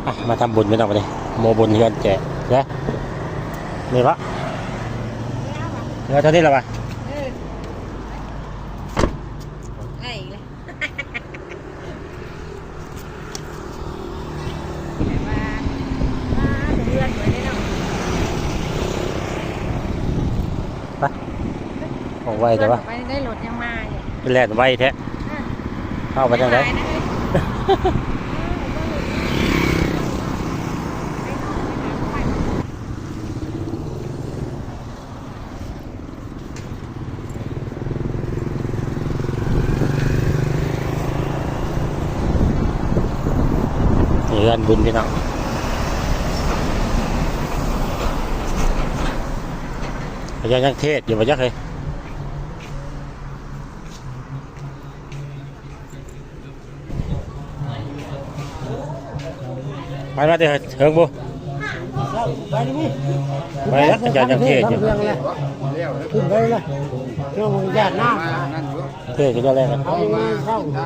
ອ່ະ ມາທຳບຸນພີ່ນ້ອງ ບັດນີ້ ໂມບຸນເຮືອນແຈກເດີ ນີ້ປະ ເຫຼືອເທົ່ານີ້ລະວະ ເອີ ໄລ່ອີກແລ້ວ ແບບວ່າ ມາເຮືອນໄວ້ເດ້ເນາະ ໄປ ອອກໄວແຕ່ວ່າ ໄປໄດ້ ລົດຍັງມາຢູ່ ແລ່ນໄວແທ້ ອ່າ ເຮົາໄປທາງໃດ ໄປຫຼາຍນະເອີຍ ເຮືອນບຸນພີ່ນ້ອງ ເຂົາເຈົ້າຍັງເທດຢູ່ບໍ່ຈັກເຮີ້ຍ. ໄປມາແຕ່ເຖິງບໍ່ ໄປນີ້ ໄປແລ້ວ ເຂົາເຈົ້າຍັງເທດຢູ່ ຂຶ້ນໄປແລ້ວ ເຈົ້າຢ້ານນ້ຳ ເທດເຂົາເຈົ້າແລ້ວ ເອົາມາເຊົາ.